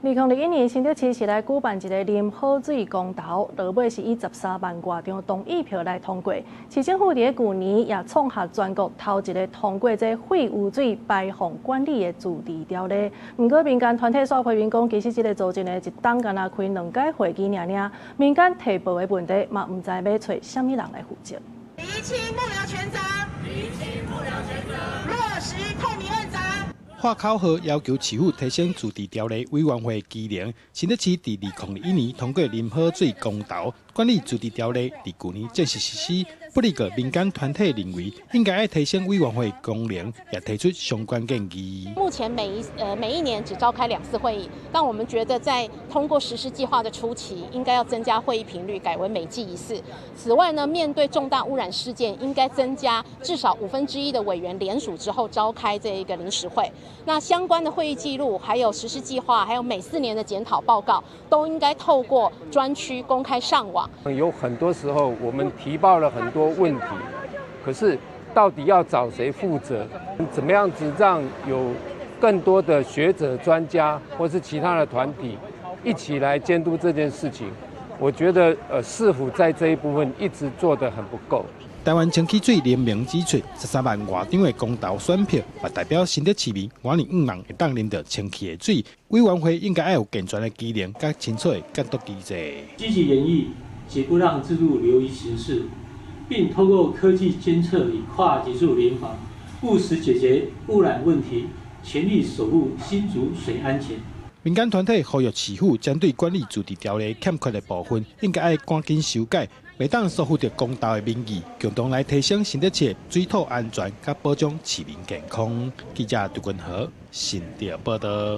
2021年，新竹市是來舉辦一個啉好水公投，落尾是以13萬外張同意票來通過。市政府佇咧舊年也創下全國頭一个通過這廢污水排放管理的自治條例。毋過民間團體煞批評講，其實這个組織呢，一冬干焦開兩擺會議爾爾，民間提報的問題嘛，毋知欲揣啥物人來負責。釐清幕僚權責，釐清幕僚權責，落實透明問責。喊口號要求市府提升自治條例委員會機能。新竹市佇2021年通過啉好水公投管理自治條例，佇舊年正式實施。不過民間團體認為應該愛提升委員會功能，也提出相關建議。目前每一年只召開兩次會議，但我們覺得在通過實施計劃的初期，應該要增加會議頻率，改為每季一次。此外呢，面對重大污染事件，應該增加至少1/5的委員聯署之後召開這一個臨時會。那相關的會議記錄、還有實施計劃、還有每4年的檢討報告，都應該透過專區公開上網。有很多時候，我們提報了很多問題，可是到底要找誰負責？怎麼樣子讓有更多的學者、專家或是其他的團體一起來監督這件事情？我覺得，市府在這一部分一直做得很不夠。台灣清氣水聯盟指出，13萬外張的公投選票，嘛代表新竹市民倚向望會當啉著清氣的水。委員會應該愛有健全的機能，佮清楚的監督機制。積極研議，絕不讓制度流於形式，並透過科技監測與跨技術聯防，務實解決污染問題，全力守護新竹水安全。民間團體呼籲市府針對管理自治條例欠缺的部分，應該愛趕緊修改，袂當疏忽著公投的民意，共同來提升新竹市水土安全，佮保障市民健康。記者杜君和新竹報道。